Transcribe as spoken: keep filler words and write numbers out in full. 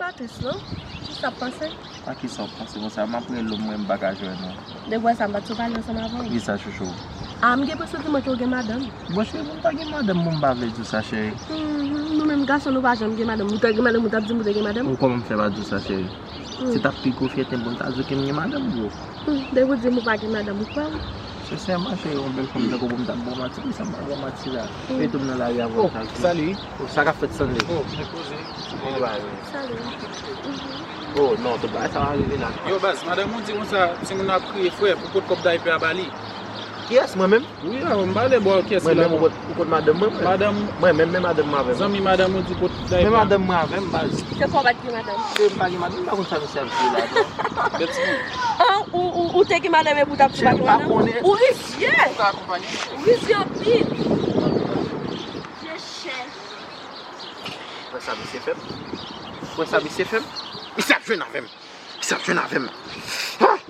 Pa tris non. Kisa w ap panse? A kisa w ap panse konsa? M ap rele w, mwen m pa ka jwenn ou. Depi w wè sa, m pa t sou pale ansanm avè w. Kisa, chouchou? A, m gen presantiman ke w gen madanm. Bon, cheri, pou m ta gen madanm, bon, m pa vle di w sa, cheri. Mhm. Nou menm gason, nou pa janm gen madanm. Ou ta gen madanm, ou t ap di m ou te gen madanm? Ou kòman m fè pa di w sa, cheri? Se t ap pi gwo fyète m pou m ta di w ke m gen madanm, bro. Depi w di m ou pa gen madanm, ou kwè m? Sensèman, cheri, yon bèl fanm tankou w pou m t ap ba w manti, kisa m pral ba w manti la? Mete m nan lari avè w chak jou. Salut. Sa k ap fèt, Stanley? Oh, mwen poze. Mwen ba yo. Salut. Oh, non, tout bagay sa va rive la. Yo, baz, madanm ou di konsa, timoun nan ap kriye, frè, pou pot kòb daypè a ba li. Kiyès, mwen menm? Wi, a, m pale bò, kiyès ki la? Mwen menm, ou kot madanm mwen, mwen. Madanm. Mwen menm, men madanm mwen avè m. Zanmi madanm ou di pot daypè. Men madanm mwen avè m, baz. Se fò w pa t gen madanm. Se m pa gen madanm, m pa konn sa misye ap di la, non. Bèt timoun. An, ou, ou, ou te gen madanm epi w t ap di w pa gen madanm? Ou rizye! Ou ka akonpanye. Ou rizye anpil. Vye chè. Wè sa misye fè m? Wè sa misye fè m? Misye ap jwenn avè m. Misye ap jwenn avè m. Ah!